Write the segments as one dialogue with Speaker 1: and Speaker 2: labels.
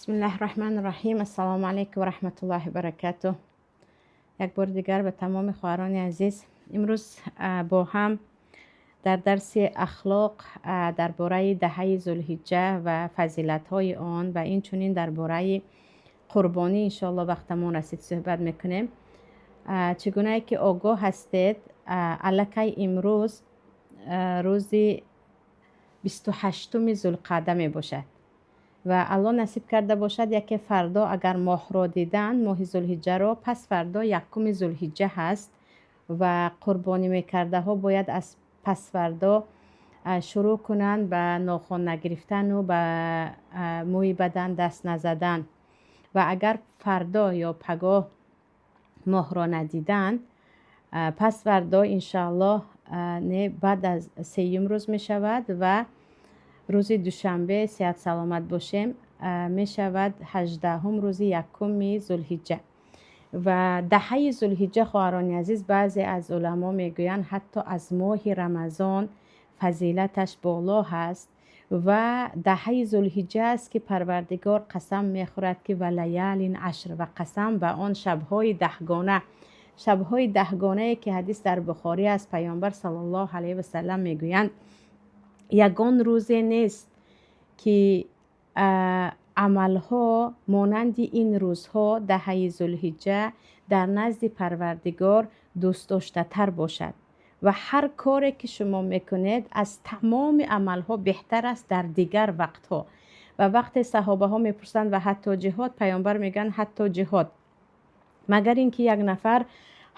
Speaker 1: Бисмиллаҳи раҳмани раҳим. Ассалому алайкум ва раҳматуллоҳи баракатуҳ. Як бори дигар ба тамоми хоҳарони азиз. Имрӯз бо ҳам дар дарси ахлоқ дар бораи даҳаи Зулҳиҷҷа ва фазилатҳои он ва инчунин дар бораи қурбонӣ, иншоалло, вақтамон расид, суҳбат мекунем. Чӣ гунае ки огоҳ ҳастед, аллакай имрӯз рӯзи 28-уми Зулқаъда мебошад ва Аллоҳ насиб карда бошад, яке фардо агар моҳро диданд, моҳи Зулҳиҷҷаро, пас фардо 1-уми Зулҳиҷҷа ҳаст ва қурбонӣ мекардаҳо бояд аз пасфардо шурӯъ кунанд ба нохон нагирифтану ба мӯи бадан даст назадан. Ва агар фардо ё пагоҳ моҳро надиданд, пас фардо, иншоаллоҳ, не, баъд аз сеюм рӯз мешавад ва рӯзи душанбе, сиҳат саломат бошем, мешавад 18-ум, рӯзи 1-уми Зулҳиҷҷа. Ва даҳаи Зулҳиҷҷа, хоҳарони азиз, баъзе аз уламо мегӯянд, ҳатто аз моҳи Рамазон фазилаташ боло ҳаст. Ва даҳаи Зулҳиҷҷа аст, ки Парвардигор қасам мехӯрад, ки ва лаялин ашр, ва қасам ба он шабҳои даҳгона. Шабҳои даҳгонае ки ҳадис дар Бухорӣ аст, Паёмбар саллаллоҳу алайҳи васалам мегӯянд: ягон рӯзе нест, ки амалҳо монанди ин рӯзҳо, даҳаи Зулҳиҷҷа, дар назди Парвардигор дӯстдоштатар бошад ва ҳар коре ки шумо мекунед, аз тамоми амалҳо беҳтар аст дар дигар вақтҳо. Ва вақте саҳобаҳо мепурсанд: ва ҳатто ҷиҳод? Паёмбар мегӯянд: ҳатто ҷиҳод, магар ин ки як нафар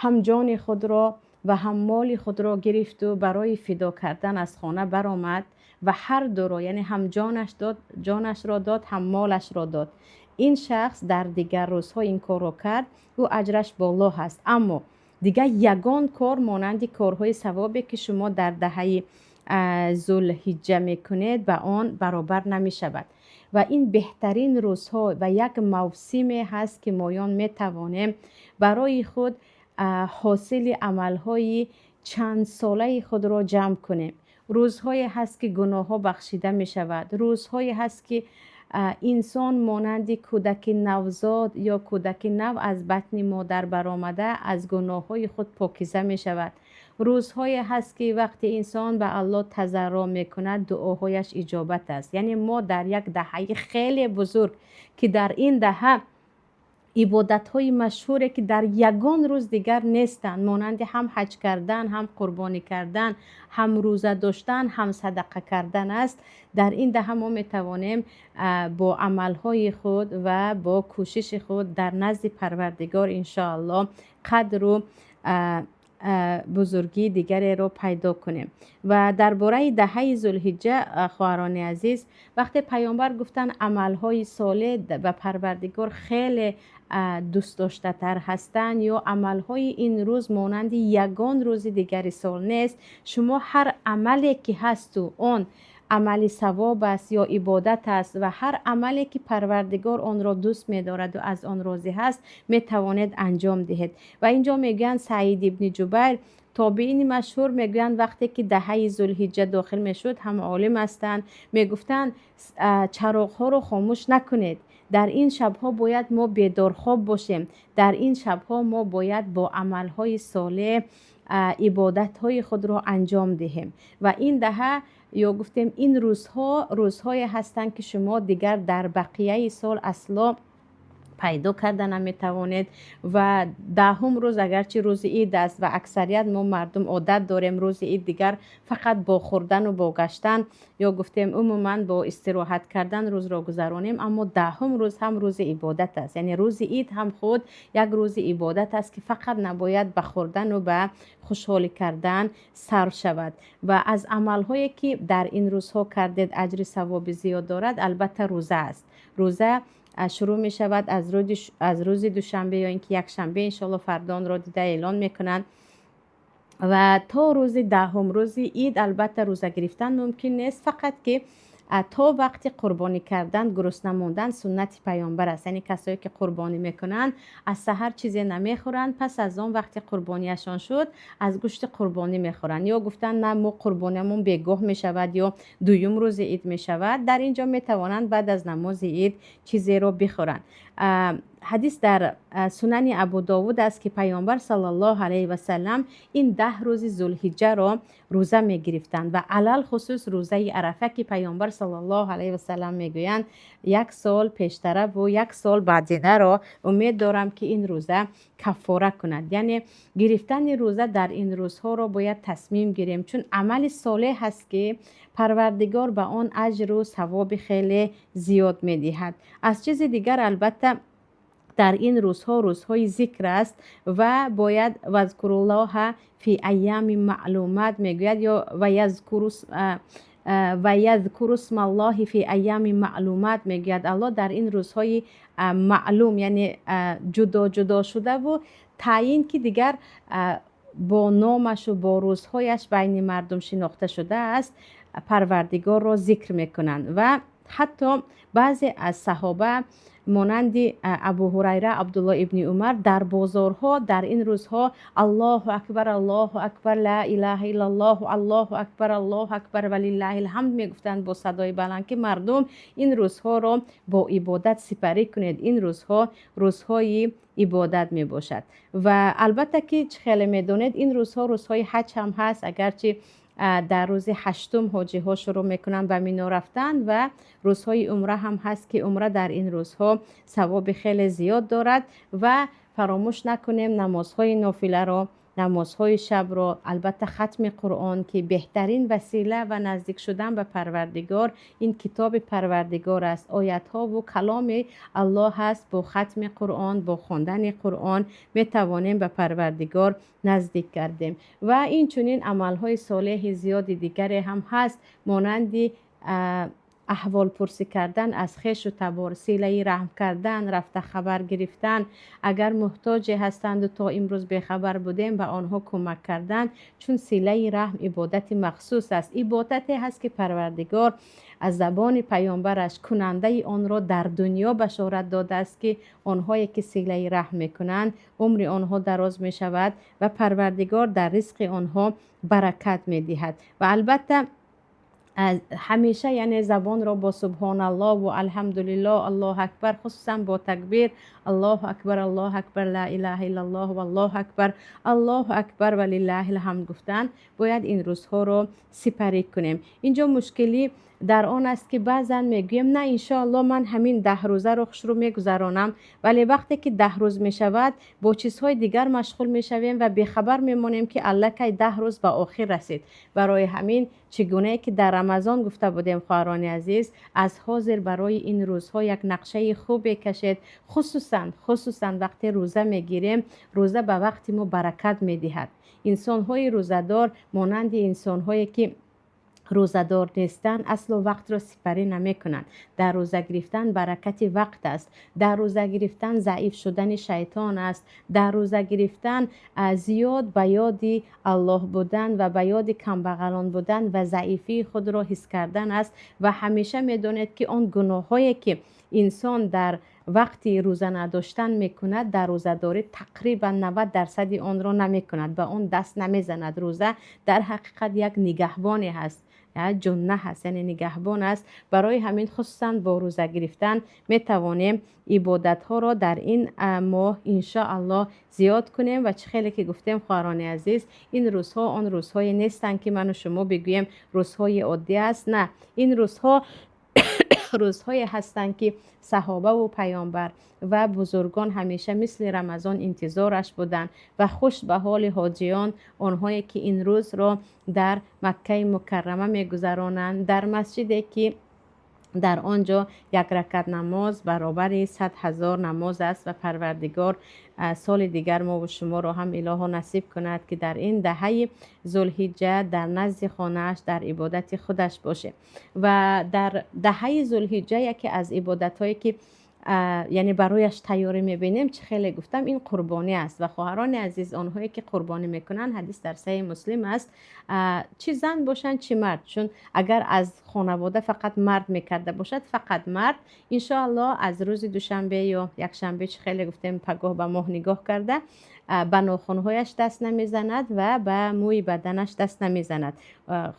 Speaker 1: ҳам ҷони худро ва ҳам моли худро гирифту барои фидо кардан аз хона баромад ва ҳар дуро, яъне ҳам ҷонаш дод, ҷонашро дод, ҳам молашро дод. Ин шахс дар дигар рӯзҳо ин корро кард, ӯ аҷраш боло ҳаст. Аммо дигар ягон кор монанди корҳои савобе, ки шумо дар даҳаи Зулҳиҷҷа мекунед, ба он баробар намешавад. Ва ин беҳтарин рӯзҳо ва як мавсиме ҳаст, ки моён метавонем барои худ ҳосили амалҳои чандсолаи худро ҷамъ кунем. Рӯзҳое ҳаст, ки гуноҳҳо бахшида мешавад, рӯзҳое ҳаст, ки инсон монанди кӯдаки навзод ё кӯдаки нав аз батни модар баромада, аз гуноҳҳои худ покиза мешавад. Рӯзҳое ҳаст, ки вақте инсон ба Аллоҳ тазарруъ мекунад, дуоҳояш иҷобат аст. Яъне мо дар як даҳаи хеле бузург, ки дар ин даҳа ибодатҳои машҳуре, ки дар ягон рӯз дигар нестанд, монанди ҳам ҳаҷ кардан, ҳам қурбонӣ кардан, ҳам рӯза доштан, ҳам садақа кардан аст, дар ин даҳа мо метавонем бо амалҳои худ ва бо кӯшиши худ дар назди Парвардигор, иншоаллоҳ, қадру бузургии дигареро пайдо кунем. Ва дар бораи даҳаи Зулҳиҷҷа, хоҳарони азиз, вақте Паёмбар гуфтанд, амалҳои солеҳ ба Парвардигор хеле дӯстдоштатар ҳастанд ё амалҳои ин рӯз монанди ягон рӯзи дигари сол нест, шумо ҳар амале ки ҳасту он амали савоб аст ё ибодат аст ва ҳар амале ки Парвардигор онро дӯст медораду аз он розӣ ҳаст, метавонед анҷом диҳед. Ва инҷо мегӯянд, Саид ибни Ҷубайр, тобеини машҳур, мегӯянд, вақте ки даҳаи Зулҳиҷҷа дохил мешуд, ҳам олим ҳастанд, мегуфтанд: чароғҳоро хомӯш накунед, дар ин шабҳо бояд мо бедорхоб бошем, дар ин шабҳо мо бояд бо амалҳои солеҳ ибодатҳои худро анҷом диҳем. Ва ин даҳа ё гуфтем, ин рӯзҳо рӯзҳое ҳастанд, ки шумо дигар дар бақияи сол асло пайдо карда наметавонед. Ва 10-ум рӯз агарчи рӯзи ид аст ва аксарият мо мардум одат дорем рӯзи ид дигар фақат бо хӯрдану бо гаштан ё гуфтем, умуман бо истироҳат кардан рӯзро гузаронем, аммо 10-ум рӯз ҳам рӯзи ибодат аст. Яъне рӯзи ид ҳам худ як рӯзи ибодат аст, ки фақат набояд ба хӯрдану ба хушҳолӣ кардан сарф шавад. Ва аз амалҳое, ки дар ин рӯзҳо кардед, аҷри савоби зиёд дорад, албатта, рӯза аст. Рӯза шурӯъ мешавад аз рӯзи душанбе ё ин ки якшанбе, иншоалло, фардо онро дида эълон мекунанд, ва то рӯзи 10-ум, рӯзи ид, албатта, рӯза гирифтан мумкин нест, фақат ки То вақти қурбонӣ кардан гурусна мондан суннати паёмбар аст. Яъне касое ки қурбонӣ мекунанд, аз саҳар чизе намехӯранд, пас аз он вақти қурбонияшон шуд, аз гӯшти қурбонӣ мехӯранд. Ё гуфтанд, на, мо қурбониамон бегоҳ мешавад ё дуюм рӯзи ид мешавад, дар ин ҷо метавонанд баъд аз намози ид чизеро бихӯранд. Ҳадис дар Сунани Абу Довуд аст, ки паёмбар саллаллоҳу алайҳи васалам ин 10 рӯзи Зулҳиҷҷаро рӯза мегирифтанд ва алалхусус рӯзаи Арафа, ки паёмбар саллаллоҳу алайҳи васалам мегӯянд: «Як сол пештараву як сол баъдинаро умед дорам, ки ин рӯза каффора кунад». Яъне гирифтани рӯза дар ин рӯзҳоро бояд тасмим гирем, чун амали солеҳ аст, ки Парвардигор ба он аҷру савоби хеле зиёд медиҳад. Аз чизи дигар, албатта, дар ин рӯзҳо рӯзҳои зикр аст ва бояд واذكروا الله في أيام معلومات мегӯяд ё ويذكروا اسم الله في أيام معلومات мегӯяд Аллоҳ, дар ин рӯзҳои маълум, яъне ҷудо ҷудо шудаву таъйин, ки дигар бо номашу бо рӯзҳояш байни мардум шинохта шудааст, Парвардигорро зикр мекунанд. Ва ҳатто баъзе аз саҳоба, монанди Абу Ҳурайра, Абдулло ибни Умар, дар бозорҳо дар ин рӯзҳо «Аллоҳу акбар, Аллоҳу акбар, ла илаҳа иллаллоҳу, Аллоҳу акбар, Аллоҳу акбар, валиллаҳил ҳамд» мегуфтанд бо садои баланд, ки мардум, ин рӯзҳоро бо ибодат сипарӣ кунед. Ин рӯзҳо рӯзҳои ибодат мебошад. Ва албатта ки, чӣ хеле медонед, ин рӯзҳо рӯзҳои ҳаҷ ҳам ҳаст, агарчи дар рӯзи ҳаштум ҳоҷиҳо шурӯъ мекунанд ба Мино рафтан. Ва рӯзҳои умра ҳам ҳаст, ки умра дар ин рӯзҳо савоби хеле зиёд дорад. Ва фаромӯш накунем намозҳои нофиларо, намозҳои шабро, албатта хатми Қуръон, ки беҳтарин васила ва наздик шудан ба Парвардигор ин китоби Парвардигор аст, оятҳову каломи Аллоҳ аст. Бо хатми Қуръон, бо хондани Қуръон метавонем ба Парвардигор наздик гардем. Ва инчунин амалҳои солеҳи зиёди дигаре ҳам ҳаст, монанди аҳволпурсӣ кардан аз хешу табор, силаи раҳм кардан, рафта хабар гирифтан, агар муҳтоҷе ҳастанду то имрӯз бехабар будем, ба онҳо кӯмак кардан, чун силаи раҳм ибодати махсус аст, ибодате ҳаст, ки Парвардигор аз забони паёмбараш кунандаи онро дар дунё башорат додааст, ки онҳое ки силаи раҳм мекунанд, умри онҳо дароз мешавад ва Парвардигор дар ризқи онҳо баракат медиҳад. Ва албатта ҳамеша, яъне забонро бо субҳоналлоҳу алҳамдулиллоҳ, Аллоҳу акбар, хусусан бо такбир «Аллоҳу акбар, Аллоҳу акбар, ла илаҳа иллаллоҳ, валлоҳу акбар, Аллоҳу акбар, валиллаҳил ҳамд» гуфтан бояд ин рӯзҳоро сипарӣ кунем. Инҷо мушкилӣ дар он аст, ки баъзан мегӯем: «На, иншоаллоҳ, ман ҳамин 10 рӯзаро хушрӯ мегузаронам», вале вақте ки 10 рӯз мешавад, бо чизҳои дигар машғул мешавем ва бехабар мемонем, ки аллакай 10 рӯз ба охир расид. Барои ҳамин, чӣ гунае ки дар Рамазон гуфта будем, хоҳарони азиз, аз ҳозир барои ин рӯзҳо як нақшаи хубе кашед. Хусусан вақте рӯза мегирем, рӯза ба вақти мо баракат медиҳад. Инсонҳои рӯзадор монанди инсонҳое ки рӯзадор нестанд, асло вақтро сипарӣ намекунанд. Дар рӯза гирифтан баракати вақт аст, дар рӯза гирифтан заиф шудани шайтон аст, дар рӯза гирифтан зиёд ба ёди Аллоҳ будан ва ба ёди камбағалон будан ва заифии худро ҳис кардан аст. Ва ҳамеша медонед, ки он гуноҳҳое ки инсон дар вақти рӯза надоштан мекунад, дар рӯзадорӣ тақрибан 90 дарсади онро намекунад, ба он даст намезанад. Рӯза дар ҳақиқат як нигаҳбоне ҳаст, جنة ҳаст, яъне нигаҳбон аст. Барои ҳамин, хусусан бо рӯза гирифтан метавонем ибодатҳоро дар ин моҳ, иншоаллоҳ, зиёд кунем. Ва чӣ хеле ки гуфтем, хоҳарони азиз, ин рӯзҳо он рӯзҳое нестанд, ки ману шумо бигӯем, рӯзҳои оддӣ аст. На, ин рӯзҳо рӯзҳое ҳастанд, ки саҳобаву паёмбар ва бузургон ҳамеша мисли Рамазон интизораш буданд. Ва хуш ба ҳоли ҳоҷиён, онҳое ки ин рӯзро дар Маккаи Мукаррама мегузаронанд, дар масҷиде ки дар он ҷо як ракат намоз баробари 100 000 намоз аст. Ва Парвардигор соли дигар мову шуморо ҳам, илоҳо, насиб кунад, ки дар ин даҳаи Зулҳиҷҷа дар назди хонааш дар ибодати худаш бошем. Ва дар даҳаи Зулҳиҷҷа яке аз ибодатҳое ки Яъне барояш тайёрӣ мебинем, чӣ хеле гуфтам, ин қурбонӣ аст. Ва хоҳарони азиз, онҳое ки қурбонӣ мекунанд, ҳадис дар Саҳеҳи Муслим аст, чӣ зан бошанд, чӣ мард, чун агар аз хонавода фақат мард мекарда бошад, фақат мард, иншоаллоҳ, аз рӯзи душанбе ё якшанбе, чӣ хеле гуфтем, пагоҳ ба моҳ нигоҳ карда, ба нохунҳояш даст намезанад ва ба мӯи баданаш даст намезанад.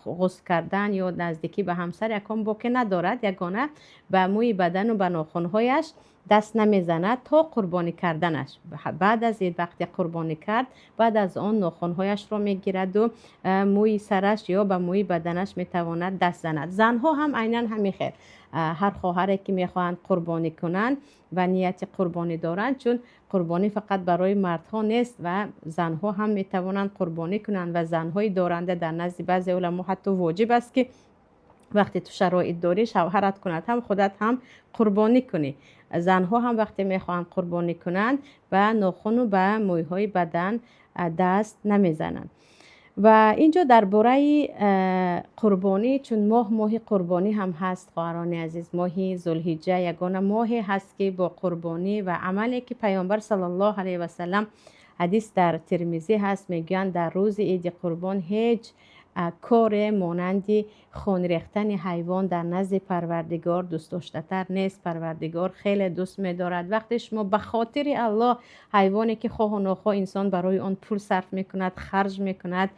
Speaker 1: Ғусл кардан ё наздикӣ ба ҳамсар ягон боке надорад, ягона ба мӯи бадану ба нохунҳояш даст намезанад то қурбонӣ карданаш. Баъд аз ин, вақте қурбонӣ кард, баъд аз он нохунҳояшро мегираду мӯи сараш ё ба мӯи баданаш метавонад даст занад. Занҳо ҳам айнан ҳамин хел. Ҳар хоҳаре ки мехоҳанд қурбонӣ кунанд ва нияти қурбонӣ доранд, чун қурбонӣ фақат барои мардҳо нест ва занҳо ҳам метавонанд қурбонӣ кунанд. Ва занҳои доранда дар назди баъзе уламо ҳатто воҷиб аст, ки вақте ту шароит дорӣ, шавҳарат кунад ҳам, худат ҳам қурбонӣ кунӣ. Занҳо ҳам вақте мехоҳанд қурбонӣ кунанд, ба нохуну ба мӯйҳои бадан даст намезананд. Ва инҷо дар бораи қурбонӣ, чун моҳ моҳи қурбонӣ ҳам ҳаст, хоҳарони азиз, моҳи Зулҳиҷҷа ягона моҳе ҳаст, ки бо қурбонӣ ва амале ки Паёмбар саллаллоҳу алайҳи васалам, ҳадис дар Термизӣ ҳаст, мегӯянд: дар рӯзи иди қурбон ҳеҷ коре монанди хун рехтани ҳайвон дар назди Парвардигор дӯстдоштатар нест. Парвардигор хеле дӯст медорад, вақте шумо ба хотири Аллоҳ ҳайвоне ки хоҳу нохоҳ инсон барои он пул сарф мекунад, харҷ мекунад,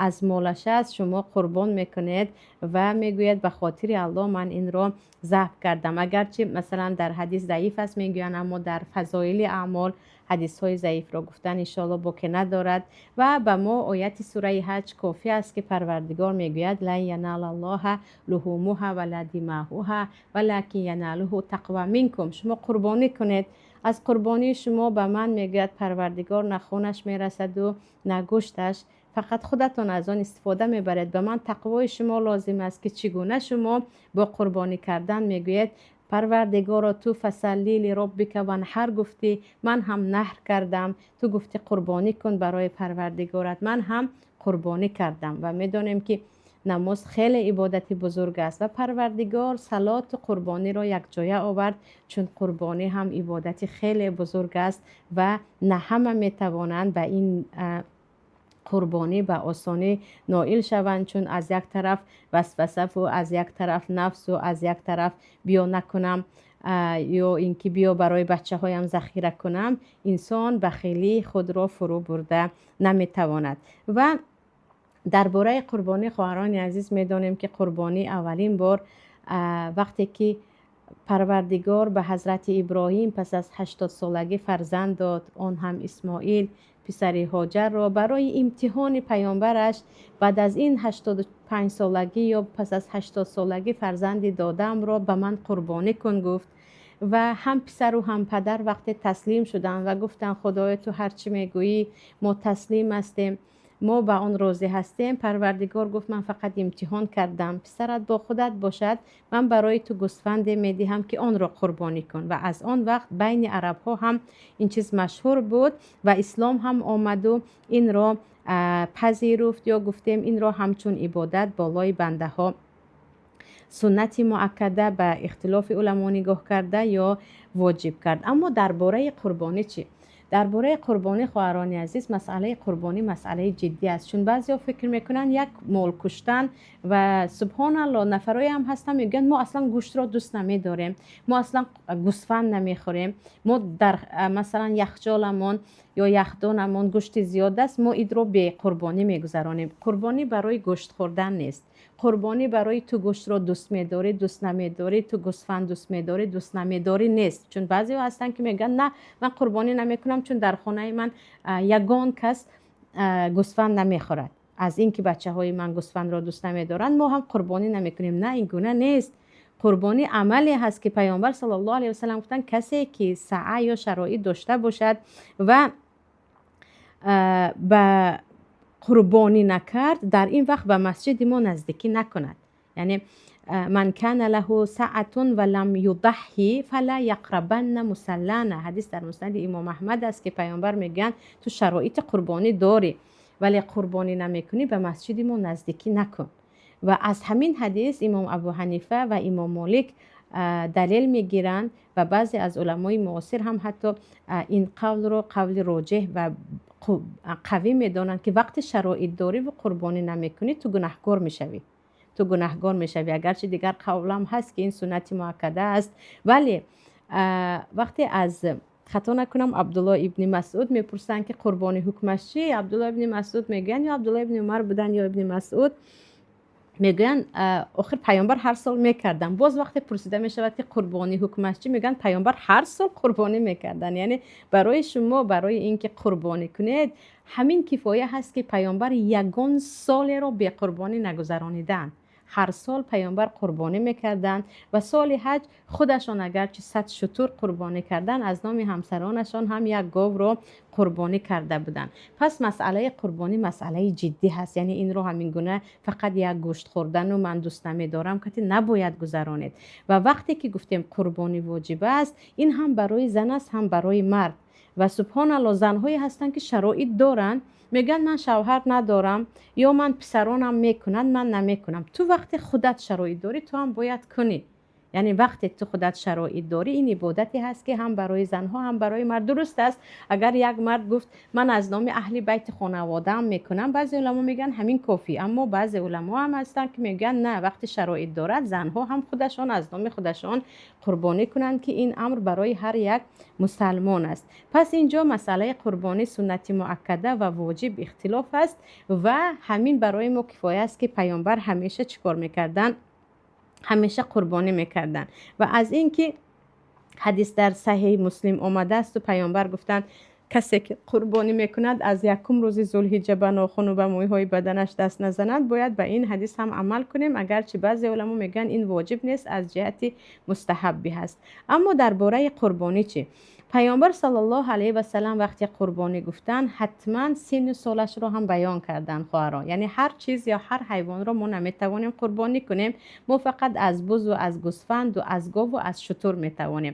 Speaker 1: аз молаш аст, шумо қурбон мекунед ва мегӯяд: ба хотири Аллоҳ ман инро забҳ кардам. Агарчи, масалан, дар ҳадис заиф аст мегӯянд, аммо дар фазоили аъмол ҳадисҳои заифро гуфтан, иншоалло, боке надорад. Ва ба мо ояти сураи Ҳаҷ кофӣ аст, ки Парвардигор мегӯяд: لن ينال الله لحومها ولا دماؤها ولكن يناله التقوى منكم. Шумо қурбонӣ кунед, аз қурбонии шумо ба ман, мегӯяд Парвардигор, на хунаш мерасаду на гӯшташ, фақат худатон аз он истифода мебаред. Ба ман тақвои шумо лозим аст, ки чӣ гуна шумо бо қурбонӣ кардан мегӯед: Парвардигоро, ту فصل لربك وانحر гуфтӣ, ман ҳам наҳр кардам. Ту гуфтӣ: қурбонӣ кун барои Парвардигорат, ман ҳам қурбонӣ кардам. Ва медонем, ки намоз хеле ибодати бузург аст ва Парвардигор салоту қурбониро якҷоя овард, чун қурбонӣ ҳам ибодати хеле бузург аст ва на ҳама метавонанд ба ин қурбонӣ ба осонӣ ноил шаванд, чун аз як тараф васвасаву аз як тараф нафсу аз як тараф биё накунам ё ин ки биё барои бачаҳоям захира кунам, инсон бахилии худро фурӯ бурда наметавонад. Ва дар бораи қурбонӣ, хоҳарони азиз, медонем, ки қурбонӣ аввалин бор, вақте ки Парвардигор ба ҳазрати Иброҳим пас аз 80-солагӣ фарзанд дод, он ҳам Исмоил писари Ҳоҷарро, барои имтиҳони паёмбараш, баъд аз ин 85-солагӣ ё пас аз 80-солагӣ фарзанди додаамро ба ман қурбонӣ кун гуфт. Ва ҳам писару ҳам падар вақте таслим шуданд ва гуфтанд: Худоё, ту ҳар чӣ мегӯӣ, мо таслим ҳастем, мо ба он розӣ ҳастем, Парвардигор гуфт: ман фақат имтиҳон кардам, писарат бо худат бошад, ман барои ту гӯсфанде медиҳам, ки онро қурбонӣ кун. Ва аз он вақт байни арабҳо ҳам ин чиз машҳур буд ва ислом ҳам омаду инро пазируфт ё гуфтем, инро ҳамчун ибодат болои бандаҳо суннати муаккада, ба ихтилофи уламо нигоҳ карда, ё воҷиб кард. Аммо дар бораи қурбонӣ чӣ? Дар бораи қурбонӣ, хоҳарони азиз, масъалаи қурбонӣ масъалаи ҷиддӣ аст, чун баъзеҳо фикр мекунанд як мол куштан. Ва субҳоналло, нафарое ҳам ҳастанд, мегӯянд: мо аслан гӯштро дӯст намедорем, мо аслан гӯсфанд намехӯрем, мо дар, масалан, яхчоламон ё яхдонамон гӯшти зиёд аст, мо идро беқурбонӣ мегузаронем. Қурбонӣ барои гӯшт хӯрдан нест. Қурбонӣ барои ту гӯштро дӯст медорӣ, дӯст намедорӣ, ту гӯсфанд дӯст медорӣ, дӯст намедорӣ нест. Чун баъзеҳо ҳастанд, ки мегӯянд: на, ман қурбонӣ намекунам, чун дар хонаи ман ягон кас гӯсфанд намехӯрад, аз ин ки бачаҳои ман гӯсфандро дӯст намедоранд, мо ҳам қурбонӣ намекунем. На, ин гуна нест. Қурбонӣ амале ҳаст, ки Паёмбар саллаллоҳу алайҳи васалам гуфтанд: касе ки саъа ё шароит дошта бошад ва ба қурбонӣ накард, дар ин вақт ба масҷиди мо наздикӣ накунад. Яъне من كان له سعة ولم يضح فلا يقربن مصلانا. Ҳадис дар Муснади Имом Аҳмад аст, ки паёмбар мегӯянд: ту шароити қурбонӣ дорӣ, вале қурбонӣ намекунӣ, ба масҷиди мо наздикӣ накун. Ва аз ҳамин ҳадис имом Абу Ҳанифа ва имом Молик Далел мегиранд ва баъзе аз уламои муосир ҳам ҳатто ин қавлро қавли роҷеҳ ва қавӣ медонанд, ки вақте шароит дорӣ ва қурбонӣ намекунӣ, ту гунаҳкор мешавӣ, ту гунаҳгор мешавӣ. Агарчи дигар қавлам ҳаст, ки ин суннати муаккада аст, вале вақте аз, хато накунам, Абдулло ибни Масъуд мепурсанд, ки қурбонӣ ҳукмаш чи, Абдулло ибни Масъуд мегӯянд, ё Абдулло ибни Умар буданд, ё ибни Масъуд, мегӯянд: «Охир паёмбар ҳар сол мекарданд». Боз вақте пурсида мешавад, ки қурбонӣ ҳукмаш чӣ, мегӯянд: «Паёмбар ҳар сол қурбонӣ мекарданд». Яъне барои шумо, барои ин ки қурбонӣ кунед, ҳамин кифоя ҳаст, ки паёмбар ягон солеро беқурбонӣ нагузарониданд. Ҳар сол паёмбар қурбонӣ мекарданд ва соли ҳаҷ худашон агарчи 100 шутур қурбонӣ карданд, аз номи ҳамсаронашон ҳам як говро қурбонӣ карда буданд. Пас масъалаи қурбонӣ масъалаи ҷиддӣ ҳаст, яъне инро ҳамин гуна фақат як гӯшт хӯрдану ман дӯст намедорам кати набояд гузаронед. Ва вақте ки гуфтем, қурбонӣ воҷиб аст, ин ҳам барои зан аст, ҳам барои мард. Ва субҳоналло, занҳое ҳастанд, ки шароит доранд, мегӯянд: «Ман шавҳар надорам» ё «Ман писаронам мекунанд, ман намекунам». Ту вақте худат шароит дорӣ, ту ҳам бояд кунӣ. Яъне вақте ту худат шароит дорӣ, ин ибодате ҳаст, ки ҳам барои занҳо, ҳам барои мард дуруст аст. Агар як мард гуфт: «Ман аз номи аҳли байти хонаводаам мекунам», баъзе уламо мегӯянд, ҳамин кофӣ. Аммо баъзе уламо ҳам ҳастанд, ки мегӯянд: на, вақте шароит дорад, занҳо ҳам худашон аз номи худашон қурбонӣ кунанд, ки ин амр барои ҳар як мусалмон аст. Пас инҷо масъалаи қурбонӣ, суннати муаккада ва воҷиб ихтилоф аст ва ҳамин барои мо кифоя аст, ки паёмбар ҳамеша чӣ кор мекарданд? Ҳамеша қурбонӣ мекарданд. Ва аз ин ки ҳадис дар Саҳеҳи Муслим омадаасту паёмбар гуфтанд: «Касе ки қурбонӣ мекунад, аз якум рӯзи Зулҳиҷа ба нохуну ба мӯйҳои баданаш даст назанад», бояд ба ин ҳадис ҳам амал кунем. Агарчи баъзе уламо мегӯянд, ин воҷиб нест, аз ҷиҳати мустаҳаббӣ ҳаст. Аммо дар бораи қурбонӣ чӣ? Паёмбар саллаллоҳу алайҳи васалам вақте қурбонӣ гуфтанд, ҳатман синну солашро ҳам баён карданд, хоҳарон. Яъне ҳар чиз ё ҳар ҳайвонро мо наметавонем қурбонӣ кунем. Мо фақат аз бузу аз гӯсфанду аз гову аз шутур метавонем.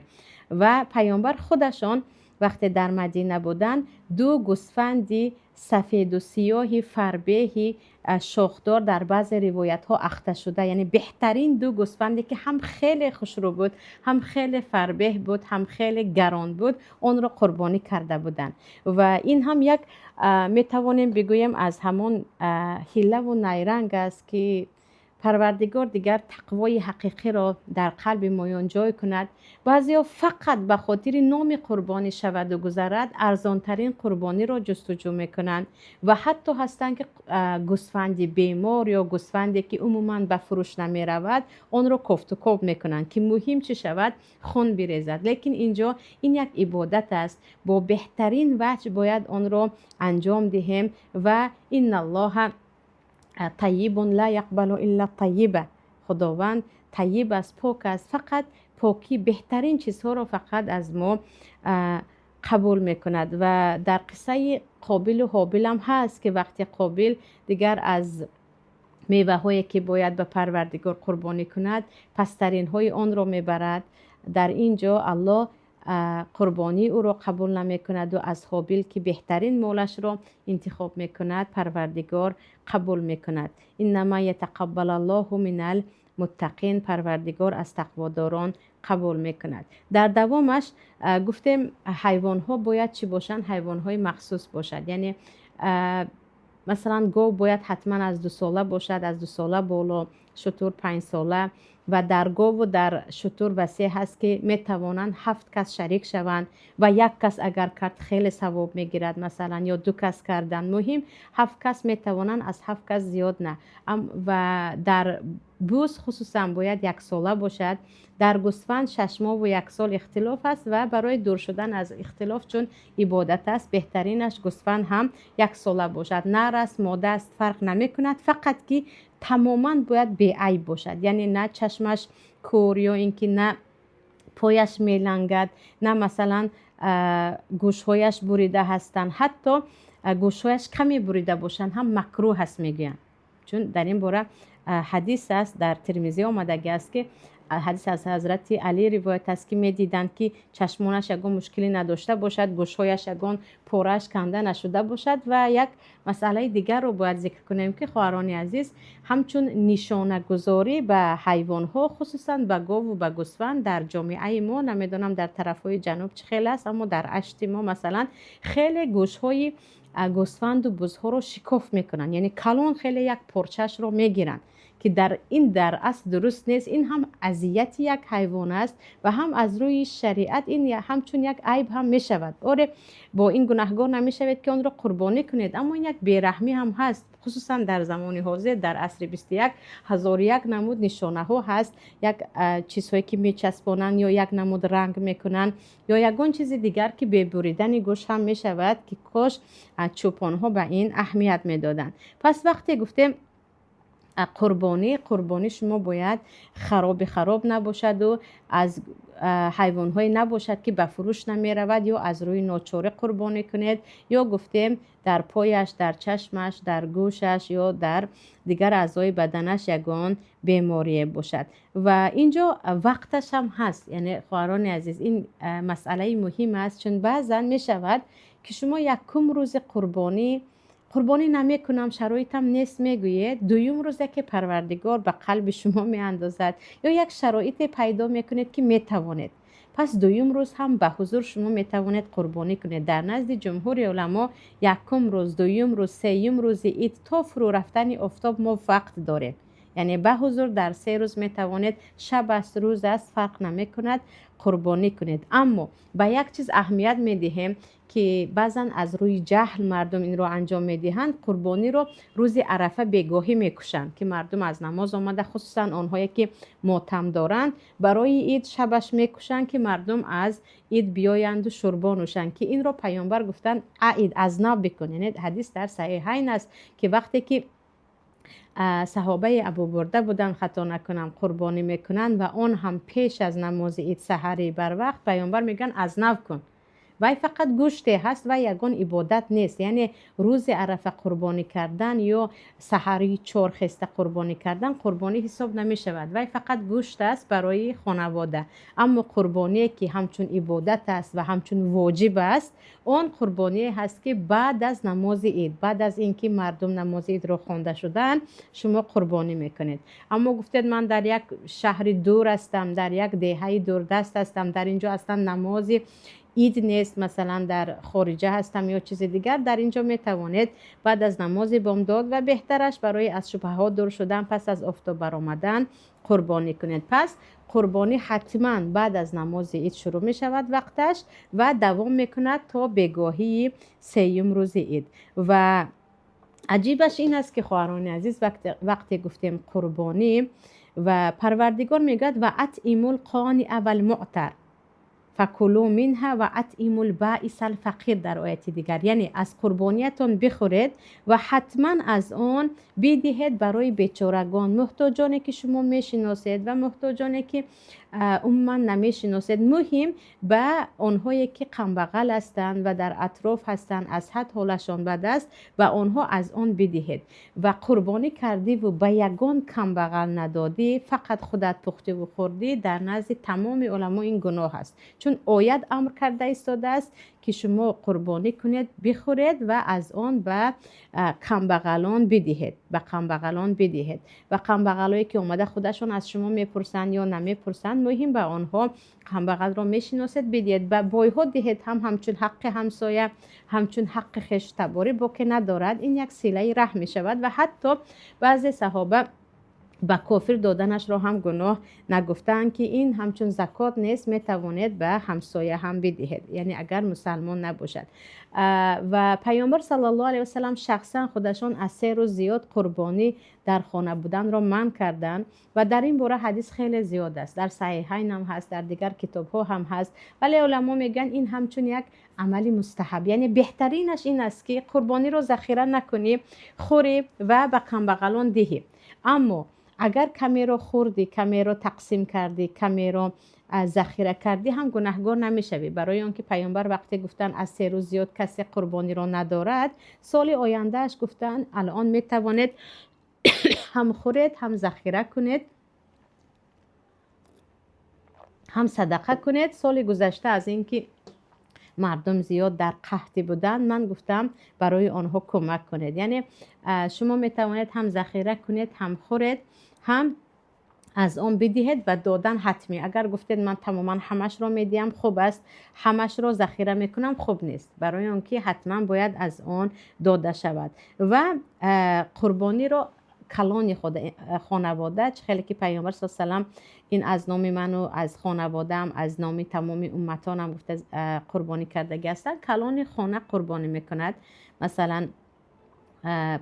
Speaker 1: Ва паёмбар худашон вақте дар Мадина буданд, ду гӯсфанди сафеду сиёҳи фарбеҳи шохдор, дар баъзе ривоятҳо ахташуда, яъне беҳтарин ду гӯсфанде, ки ҳам хеле хушрӯ буд, ҳам хеле фарбеҳ буд, ҳам хеле гарон буд, онро қурбонӣ карда буданд. Ва ин ҳам як, метавонем бигӯем, аз ҳамон ҳиллаву найранг аст, ки Парвардигор дигар тақвои ҳақиқиро дар қалби моён ҷой кунад. Баъзеҳо фақат ба хотири номи қурбонӣ шаваду гузарад, арзонтарин қурбониро ҷустуҷӯ мекунанд ва ҳатто ҳастанд, ки гӯсфанди бемор ё гӯсфанде, ки умуман ба фурӯш намеравад, онро кофтукоб мекунанд, ки муҳим чӣ шавад? Хун бирезад. Лекин инҷо ин як ибодат аст, бо беҳтарин ваҷҳ бояд онро анҷом диҳем. Ва инналлоҳа тайибун ла яқбалу илла тайиба. Худованд тайиб аст, пок аст, фақат покӣ, беҳтарин чизҳоро фақат аз мо қабул мекунад. Ва дар қиссаи Қобилу Ҳобилам ҳаст, ки вақте Қобил дигар аз меваҳое, ки бояд ба Парвардигор қурбонӣ кунад, пасттаринҳои онро мебарад, дар ин ҷо Аллоҳ қурбонии ӯро қабул намекунаду аз Ҳобил, ки беҳтарин молашро интихоб мекунад, Парвардигор қабул мекунад. Иннама ятақаббалаллоҳу минал муттақин. Парвардигор аз тақводорон қабул мекунад. Дар давомаш гуфтем, ҳайвонҳо бояд чӣ бошанд? Ҳайвонҳои махсус бошад. Яъне масалан, гов бояд ҳатман аз 2 сола бошад, аз 2 сола боло, шутур 5 сола. Ва дар гову дар шутур васеъ ҳаст, ки метавонанд ҳафт кас шарик шаванд ва як кас агар кард, хеле савоб мегирад, масалан, ё ду кас кардан. Муҳим, ҳафт кас метавонанд, аз ҳафт кас зиёд на. Ва дар буз хусусан бояд яксола бошад. Дар гӯсфанд 6 моҳу як сол ихтилоф аст ва барои дур шудан аз ихтилоф, чун ибодат аст, беҳтаринаш гӯсфанд ҳам яксола бошад. Нар аст, мода аст, фарқ намекунад, фақат ки тамоман бояд беайб бошад, яъне на чашмаш кӯр ё ин ки на пояш мелангад, на масалан гӯшҳояш бурида ҳастанд. Ҳатто гӯшҳояш каме бурида бошанд ҳам макрӯҳ аст, мегӯянд, чун дар ин бора ҳадис аст, дар Тирмизӣ омадагӣ аст, ки Ҳадис аз ҳазрати Алӣ ривоят аст, ки медиданд, ки чашмонаш ягон мушкилӣ надошта бошад, гӯшҳояш ягон порааш канда нашуда бошад. Ва як масъалаи дигарро бояд зикр кунем, ки, хоҳарони азиз, ҳамчун нишонагузорӣ ба ҳайвонҳо, хусусан ба гову ба гӯсфанд, дар ҷомеаи мо, намедонам, дар тарафҳои ҷануб чӣ хел аст, аммо дар Ашти мо, масалан, хеле гӯшҳои гӯсфанду бузҳоро шикоф мекунанд, яъне калон хеле як порчаашро мегиранд, ки дар ин дар асл дуруст нест. Ин ҳам азияти як ҳайвон аст ва ҳам аз рӯи шариат ин ҳамчун як айб ҳам мешавад. Оре, бо ин гунаҳгор намешавед, ки онро қурбонӣ кунед, аммо ин як бераҳмӣ ҳам ҳаст. Хусусан дар замони ҳозир, дар асри 21, ҳазору як намуд нишонаҳо ҳаст, як чизҳое ки мечаспонанд ё як намуд ранг мекунанд ё ягон чизи дигар, ки бе буридани гӯш ҳам мешавад, ки кош чӯпонҳо ба ин аҳамият медоданд. Пас вақте гуфтем қурбонӣ, қурбонӣ шумо бояд хароби хароб набошаду аз ҳайвонҳое набошад, ки ба фурӯш намеравад ё аз рӯи ночорӣ қурбонӣ кунед, ё гуфтем, дар пояш, дар чашмаш, дар гӯшаш ё дар дигар аъзои баданаш ягон беморие бошад. Ва ин ҷо вақташ ҳам ҳаст. Яъне, хоҳарони азиз, ин масъалаи муҳим аст, чун баъзан мешавад, ки шумо якум рӯзи қурбонӣ қурбонӣ намекунам, шароитам нест мегӯед, дуюм рӯз яке Парвардигор ба қалби шумо меандозад ё як шароите пайдо мекунед, ки метавонед. Пас дуюм рӯз ҳам ба ҳузур шумо метавонед қурбонӣ кунед. Дар назди ҷумҳури уламо якум рӯз, дуюм рӯз, сеюм рӯзи ид то фурӯ рафтани офтоб мо вақт дорем. Яъне ба ҳузур дар 3 рӯз метавонед, шаб аст, рӯз аст, фарқ намекунад, қурбонӣ кунед. Аммо ба як чиз аҳамият медиҳем, ки баъзан аз рӯи ҷаҳл мардум инро анҷом медиҳанд. Қурбониро рӯзи Арафа бегоҳӣ мекушанд, ки мардум аз намоз омада, хусусан онҳое ки мотам доранд, барои ид шабаш мекушанд, ки мардум аз ид биёянду шӯрбо нӯшанд, ки инро Паёмбар гуфтанд: «أعد», аз нав бикун. Яъне ҳадис дар Саҳиҳайн аст, ки вақте ки саҳобаи Абубурда буданд, хато накунам, қурбонӣ мекунанд ва он ҳам пеш аз намози ид, саҳарӣ барвақт, Паёмбар мегӯянд: «Аз нав кун, вай фақат гӯште ҳаст ва ягон ибодат нест». Яъне рӯзи Арафа қурбонӣ кардан ё саҳарии чорхеста қурбонӣ кардан қурбонӣ ҳисоб намешавад, вай фақат гӯшт аст барои хонавода. Аммо қурбоние, ки ҳамчун ибодат аст ва ҳамчун воҷиб аст, он қурбоние ҳаст, ки баъд аз намози ид, баъд аз ин ки мардум намози идро хонда шудаанд, шумо қурбонӣ мекунед. Аммо гуфтед: «Ман дар як шаҳри дур ҳастам, дар як деҳаи дурдаст ҳастам, дар ин ҷо аслан намози ид нест, масалан, дар хориҷа ҳастам ё чизи дигар», дар ин ҷо метавонед баъд аз намози бомдод ва беҳтараш барои аз шубҳаҳо дур шудан пас аз офтоб баромадан қурбонӣ кунед. Пас қурбонӣ ҳатман баъд аз намози ид шурӯъ мешавад вақташ ва давом мекунад то бегоҳии сеюм рӯзи ид. Ва аҷибаш ин аст, ки, хоҳарони азиз, вақте гуфтем қурбонӣ ва Парвардигор мегӯяд: «وأطعموا القانع والمعتر فكلوا منها وأطعموا البائس الفقير» дар ояти дигар. Яъне аз қурбониятон бихӯред ва ҳатман аз он бидиҳед барои бечорагон, муҳтоҷоне, ки шумо мешиносед, ва муҳтоҷоне, ки умуман намешиносед. Муҳим, ба онҳое, ки камбағал ҳастанд ва дар атроф ҳастанд, аз ҳад ҳолашон бад аст, ба онҳо аз он бидиҳед. Ва қурбонӣ кардиву ба ягон камбағал надодӣ, фақат худат пухтиву хӯрдӣ, дар назди тамоми уламо ин гуноҳ аст, чун оят амр карда истодааст, ки шумо қурбонӣ кунед, бихӯред ва аз он ба камбағалон бидиҳед, ба камбағалон бидиҳед. Ва камбағалое, ки омада худашон аз шумо мепурсанд ё намепурсанд, муҳим, ба онҳо, камбағалро мешиносед, бидиҳед. Ба бойҳо диҳед ҳам ҳамчун ҳаққи ҳамсоя, ҳамчун ҳаққи хештаборӣ боке надорад. Ин як силаи раҳм мешавад. Ва ҳатто баъзе саҳоба ба кофир доданашро ҳам гуноҳ нагуфтаанд, ки ин ҳамчун закот нест, метавонед ба ҳамсоя ҳам бидиҳед, яъне агар мусалмон набошад. Ва Паёмбар саллаллоҳу алайҳи васалам шахсан худашон аз 3 рӯз зиёд қурбонӣ дар хона буданро манъ карданд. Ва дар ин бора ҳадис хеле зиёд аст, дар Саҳиҳайн ҳам ҳаст, дар дигар китобҳо ҳам ҳаст. Вале уламо мегӯянд, ин ҳамчун як амали мустаҳаб, яъне беҳтаринаш ин аст, ки қурбониро захира накунӣ, хӯрӣ ва ба камбағалон диҳӣ. Аммо агар камеро хӯрдӣ, камеро тақсим кардӣ, камеро захира кардӣ ҳам гунаҳгор намешавӣ, барои он ки Паёмбар вақте гуфтанд, аз 3 рӯз зиёд касе қурбониро надорад, соли ояндааш гуфтанд: алон метавонед ҳам хӯред, ҳам захира кунед. Ҳам садақа кунед. Соли гузашта аз ин ки мардум зиёд дар қаҳтӣ буданд, ман гуфтам, барои онҳо кӯмак кунед. Яъне шумо метавонед ҳам захира кунед, ҳам хӯред, ҳам аз он бидиҳед. Ва додан ҳатмӣ. Агар гуфтед, ман тамоман ҳамашро медиҳам, хуб аст, ҳамашро захира мекунам, хуб нест, барои он ки ҳатман бояд аз он дода шавад. Ва қурбониро калони хонавода, чӣ хеле ки Паёмбар с салам ин аз номи ману аз хонаводаам, аз номи тамоми умматонам гуфта қурбонӣ кардагӣ ҳастанд. Калони хона қурбонӣ мекунад, масалан,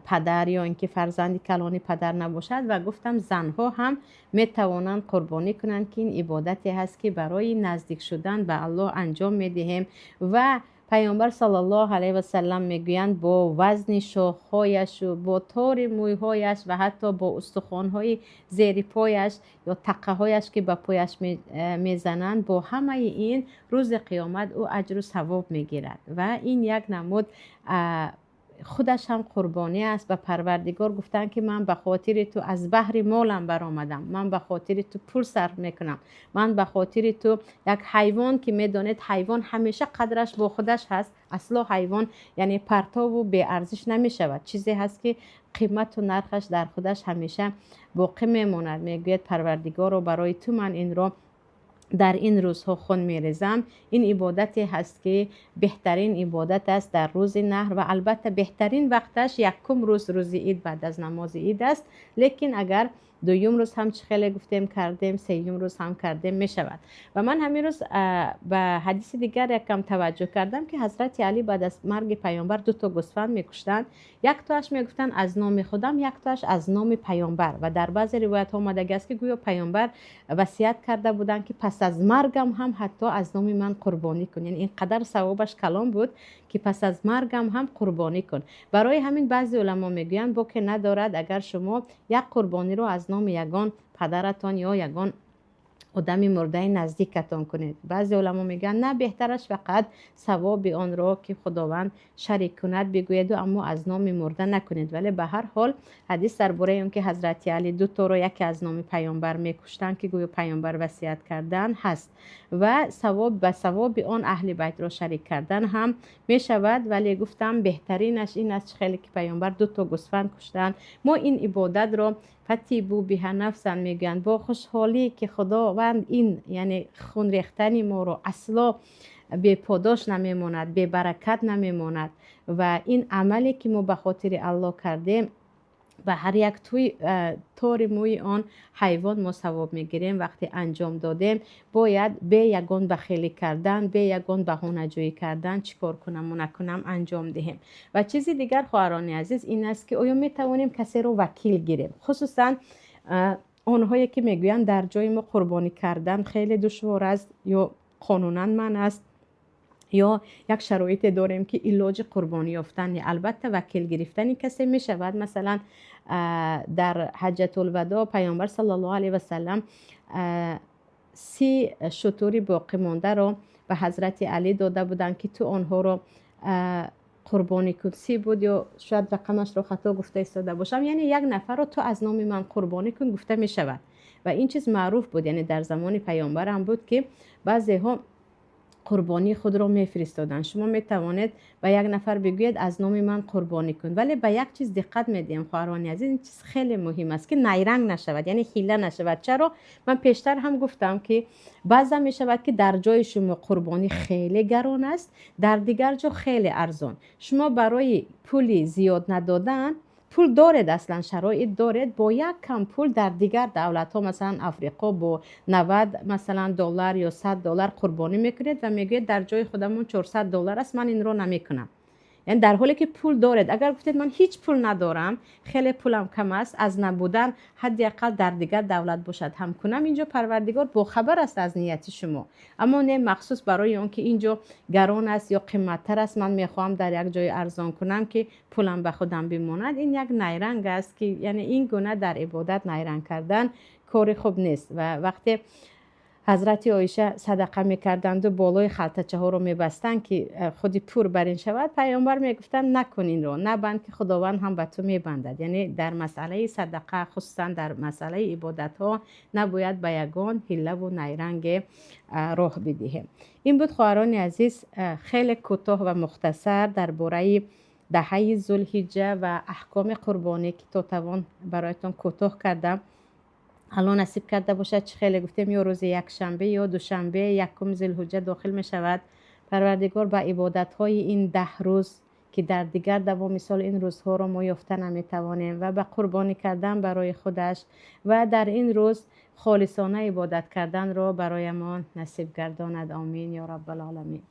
Speaker 1: падар ё ин ки фарзанди калони падар набошад. Ва гуфтам, занҳо ҳам метавонанд қурбонӣ кунанд, ки ин ибодате ҳаст, ки барои наздик шудан ба Аллоҳ анҷом медиҳем. Ва Паёмбар саллаллоҳу алайҳи васаллам мегӯянд, бо вазни шохҳояшу бо тори мӯйҳояш ва ҳатто бо устухонҳои зери пояш ё тақаҳояш, ки ба пояш мезананд, бо ҳамаи ин рӯзи қиёмат ӯ аҷру савоб мегирад. Ва ин як намуд худаш ҳам қурбонӣ аст. Ба Парвардигор гуфтанд, ки ман ба хотири ту аз баҳри молам баромадам, ман ба хотири ту пул сарф мекунам, ман ба хотири ту як ҳайвон, ки медонед, ҳайвон ҳамеша қадраш бо худаш ҳаст. Асло ҳайвон, яъне, партову беарзиш намешавад. Чизе ҳаст, ки қимату нархаш дар худаш ҳамеша боқӣ мемонад. Мегӯяд: Парвардигоро, барои ту ман инро дар ин рӯзҳо хун мерезам. Ин ибодате ҳаст, ки беҳтарин ибодат аст дар рӯзи наҳр. Ва албатта, беҳтарин вақташ якум рӯз, рӯзи ид, баъд аз намози ид аст. Лекин агар дуюм рӯз ҳам, чӣ хеле гуфтем, кардем, сеюм рӯз ҳам кардем, мешавад. Ва ман ҳамин рӯз ба ҳадиси дигар якам таваҷҷӯҳ кардам, ки Ҳазрати Алӣ баъд аз марги Паёмбар дуто гӯсфанд мекуштанд. Яктоаш мегуфтанд, аз номи худам, яктоаш аз номи Паёмбар. Ва дар баъзе ривоятҳо омадагӣ аст, ки гӯё Паёмбар васият карда буданд, ки пас аз маргам ҳам ҳатто аз номи ман қурбонӣ кун. Яъне ин қадар савобаш калон буд, ки пас аз маргам ҳам қурбонӣ кун. Барои ҳамин баъзе уламо мегӯянд, боке надорад, агар шумо як қурбониро аз номи ягон падаратон ё ягон одами мурдаи наздикатон кунед. Баъзе уламо мегӯянд, на, беҳтараш фақат савоби онро, ки Худованд шарик кунад, бигӯеду, аммо аз номи мурда накунед. Вале ба ҳар ҳол, ҳадис дар бораи он ки Ҳазрати Алӣ дуторо, яке аз номи Паёмбар мекуштанд, ки гӯё Паёмбар васият кардан, ҳаст. Ва савоб ба савоби он аҳли байтро шарик кардан ҳам мешавад. Вале гуфтам, беҳтаринаш ин аст, хеле ки Паёмбар дуто гӯсфанд куштанд. Мо ин ибодатро فطيبوا بها نفسا мегӯянд, бо хушҳолӣ, ки Худованд ин, яъне хунрехтани моро асло беподош намемонад, бебаракат намемонад. Ва ин амале, ки мо ба хотири Аллоҳ кардем, ба ҳар як тори мӯи он ҳайвон мо савоб мегирем. Вақте анҷом додем, бояд бе ягон бахелӣ кардан, бе ягон баҳонаҷӯӣ кардан, чӣ кор кунаму накунам, анҷом диҳем. Ва чизи дигар, хоҳарони азиз, ин аст, ки оё метавонем касеро вакил гирем? Хусусан онҳое, ки мегӯянд, дар ҷои мо қурбонӣ кардан хеле душвор аст ё қонунан манъ аст, ё як шароите дорем, ки илоҷи қурбонӣ ёфтан. Албатта, вакил гирифтани касе мешавад. Масалан, дар ҳаҷҷатулвадо Паёмбар саллаллоҳу алайҳи васалам 30 шутури боқимондаро ба Ҳазрати Алӣ дода буданд, ки ту онҳоро қурбонӣ кун. 30 буд ё шояд рақамашро хато гуфта истода бошам. Яъне як нафарро ту аз номи ман қурбонӣ кун, гуфта мешавад. Ва ин чиз маъруф буд, яъне дар замони Паёмбарам буд, ки баъзеҳо қурбонии худро мефиристоданд. Шумо метавонед ба як нафар бигӯед, аз номи ман қурбонӣ кун. Вале ба як чиз диққат медиҳем, хоҳарони азиз, ин чиз хеле муҳим аст, ки найранг нашавад, яъне ҳила нашавад. Чаро? Ман пештар ҳам гуфтам, ки баъзан мешавад, ки дар ҷои шумо қурбонӣ хеле гарон аст, дар дигар ҷо хеле арзон. Шумо барои пули зиёд надодан, пул доред, аслан шароит доред, бо як кам пул дар дигар давлатҳо, масалан Африқо, бо 90, масалан, доллар ё 100 доллар қурбонӣ мекунед ва мегӯед, дар ҷои худамон 400 доллар аст, ман инро намекунам. Яъне дар ҳоле ки пул доред. Агар гуфтед, ман ҳеҷ пул надорам, хеле пулам кам аст, аз набудан ҳадди ақал дар дигар давлат бошад ҳам кунам, инҷо Парвардигор бохабар аст аз нияти шумо. Аммо не, махсус барои он ки инҷо гарон аст ё қиматтар аст, ман мехоҳам дар як ҷои арзон кунам, ки пулам ба худам бимонад, ин як найранг аст, ки яъне ин гуна дар ибодат найранг кардан кори хуб нест. Ва вақте Ҳазрати Оиша садақа мекарданду болои халтачаҳоро мебастанд, ки худи пур бар ин шавад. Паёмбар мегуфтанд: «Накун инро, набанд, ки Худованд ҳам ба ту мебандад». Яъне дар масъалаи садақа, хусусан дар масъалаи ибодатҳо, набояд ба ягон ҳиллаву найранге роҳ бидиҳем. Ин буд, хоҳарони азиз, хеле кӯтоҳ ва мухтасар дар бораи 10-ҳаи Зулҳиҷҷа ва аҳкоми қурбонӣ, ки то тавон бароятон кӯтоҳ кардам. Алло насиб карда бошад, чӣ хеле гуфтем, ё рӯзи якшанбе ё душанбе 1-уми Зулҳиҷҷа дохил мешавад. Парвардигор ба ибодатҳои ин 10 рӯз, ки дар дигар давоми сол ин рӯзҳоро мо ёфта наметавонем, ва ба қурбонӣ кардан барои худаш ва дар ин рӯз холисона ибодат карданро бароямон насиб гардонад. Омин ё Раббалоламин.